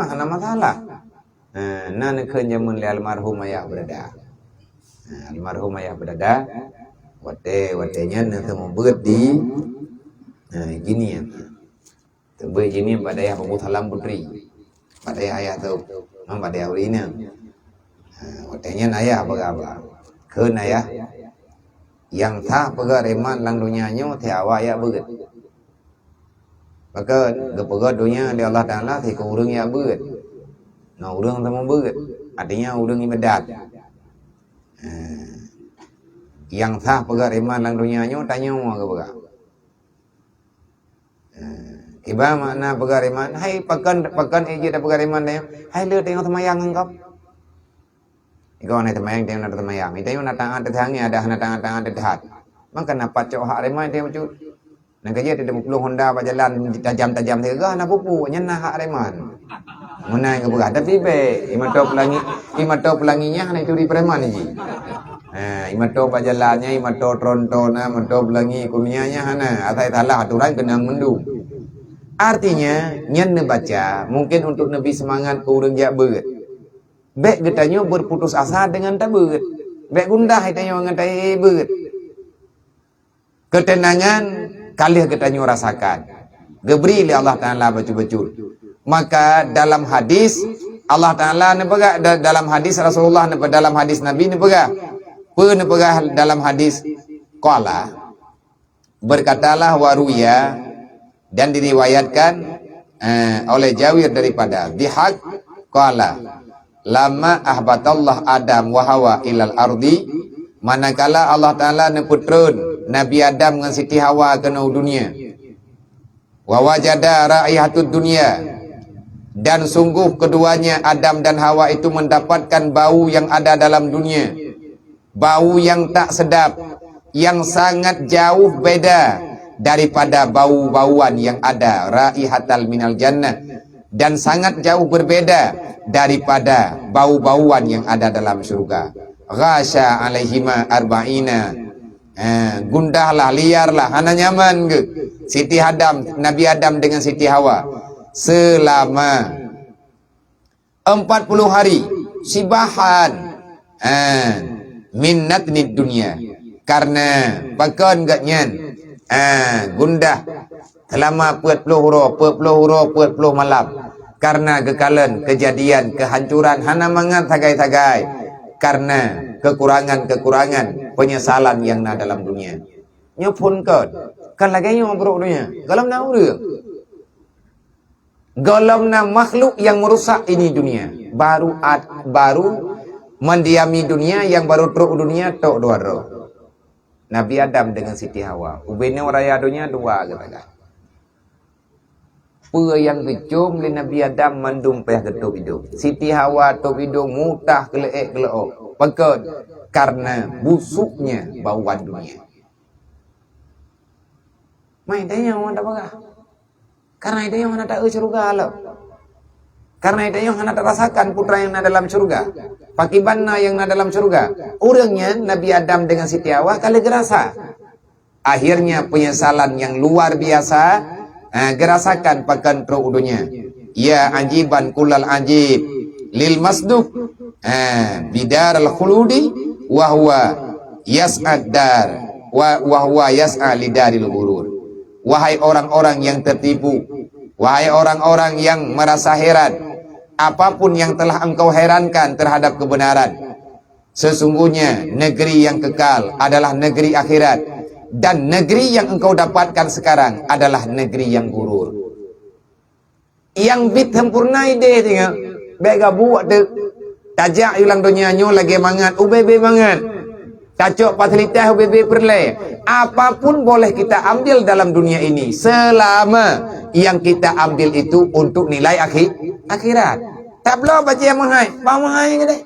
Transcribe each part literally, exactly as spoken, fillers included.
Hana masalah. Ha, na neukheun jameun lé almarhum Ayah Beudada. Ha, almarhum Ayah Beudada, watée, watée nyan na seumeubeuet di, ha, Jinie. Seumeubeuet Jinie bak dayah Abu Salam Putri. Bak dayah ayah tu, ha, bak dayah ureueng inong. Ha, watée nyan ayah peugah bak, kheun ayah, nyang sah peugah reman lam donya nyoe, si awak jak beuet. Pakon geupeugah donya lé Allah Taala, si keu ureueng jak beuet. Ngon ureueng sama beuet. Artinya ureueng ibadat. Ha. Nyang sah peugah reman lam donya nyoe, tanyoe geupeugah. Ha. Kiban makna peugah reman, hai pakon, pakon ék jeuet peugah reman tanyoe, hai le tanyoe seumayang ngon gob. Igoe na teumayang, tanyoe na teumayang. Tanyoe na taát teutangieng, ada hana taát-taát teuhat. Maka na pat cok hak reman tanyoe bacut. Nyang keujeuet teupeuplueng honda bak jalan tajam-tajam sigoe na pupu, nyan na hak reman. Meunan geupeugah, tapi bék, ié moto peulangi, ié moto peulangi nyan hana turi preman ji. Ha, ié moto bak jalan nyan, ié moto Tronton na, moto peulangi Kurnia nyan hana. Asai salah aturan keunong mandum. Artinya, nyan neubaca mungkin untuk neubri seumangat keu ureueng jak beuet. Bék geutanyoe berputus asa deungon tabeuet. Bék gundah geutanyoe ngon tabeuet. Keuteunangan ka lheueh geutanyoe rasakan. Geubri lé Allah Taala bacut-bacut. Maka dalam hadis Allah Taala neupeugah, da-, dalam hadis Rasulullah neupe-, dalam hadis Nabi neupeugah. Peue neupeugah dalam hadis? Qala, berkatalah, wa ruya, dan diriwayatkan, eh, oleh Jawir daripada Dhihak, qala, lama ahbatallah Adam wa Hawa ilal ardi, manakala Allah Taala neupeutron Nabi Adam ngon Siti Hawa keunoe u dunia. Wa wajada raihatud dunya, dan sungguh keduanya Adam dan Hawa itu mendapatkan bau yang ada dalam dunia, bau yang tak sedap, yang sangat jauh beda daripada bau-bauan yang ada, raihatal minal jannah, dan sangat jauh berbeda daripada bau-bauan yang ada dalam syurga. Ghasya alaihima arba'ina. Ha, gundahlah, liarlah, hana nyaman geuh Siti Adam, Nabi Adam dengan Siti Hawa selama empat puluh hari, sibahan, ha, min natnid dunya. Karena pakon geuh nyan, ha, gundah selama peuet ploh uroe, peuet ploh uroe, peuet ploh malam. Karena geukalon keujadian keuhancuran hana mangat sagai-sagai. Karena kekurangan-kekurangan penyesalan yang na dalam dunia. Nyoe phon kon, kon lagée nyoe brok donya. Gohlom na ureuëng. Gohlom na makhluk yang merusak ini dunia. Baru at-, baru mendiami dunia, yang baru trok u dunia tok dua droe. Nabi Adam dengan Siti Hawa. Ubé nyoe raya donya dua geutanyoe. Peue nyang geucom lé Nabi Adam mandum payah geutôb idong. Siti Hawa tôb idong mutah keuleuek keuleuok. Pakon? Karena busuknya bauan dunia. Mai tanyoe wan tapeugah. Karena tanyoe hana taeu syeuruga lom. Karena tanyoe hana tarasakan putra nyang na dalam syeuruga. Pakiban na nyang na dalam syeuruga. Ureuëng nyan Nabi Adam dengan Siti Hawa ka lheueh geurasa. Akhirnya penyesalan yang luar biasa, eh, geurasakan pakon trok u donya. Ya ajiban kullal ajib lil masduk, eh, bidaril khuludi wa huwa yas'ad dar, wa, wa huwa yas'a lidaril ghurur. Wahai orang-orang yang tertipu, wahai orang-orang yang merasa heran, apapun yang telah engkau herankan terhadap kebenaran, sesungguhnya negeri yang kekal adalah negeri akhirat, dan negeri yang engkau dapatkan sekarang adalah negeri yang gurur. Nyang biet sempurna ideh singoh, bék gabuek teuk. Tajak u lam donya nyoe lagée mangat, ubé-bé mangat. Tacok fasilitas ubé-bé peureulée. Apapun boleh kita ambil dalam dunia ini, selama yang kita ambil itu untuk nilai akhi-, akhirat. Tabloe bajée meuhai, bah meuhai keudeh.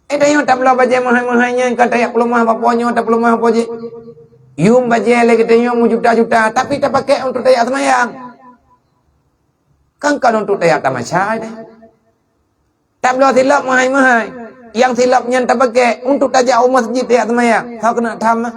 Eh, tanyoe tabloe bajée meuhai-meuhai nyan ka tajak peuleumah bak po nyoe, tapeuleumah po jih. Yum bajée lé geutanyoe meujuta-juta, tapi tapakék untuk tajak seumayang. Kan kon untuk tajak tamasya deh. Tabloe silop meuhai-meuhai. Nyang silop nyan tapakék untuk tajak u masjid tajak seumayang. Soe keuneuk tham mah?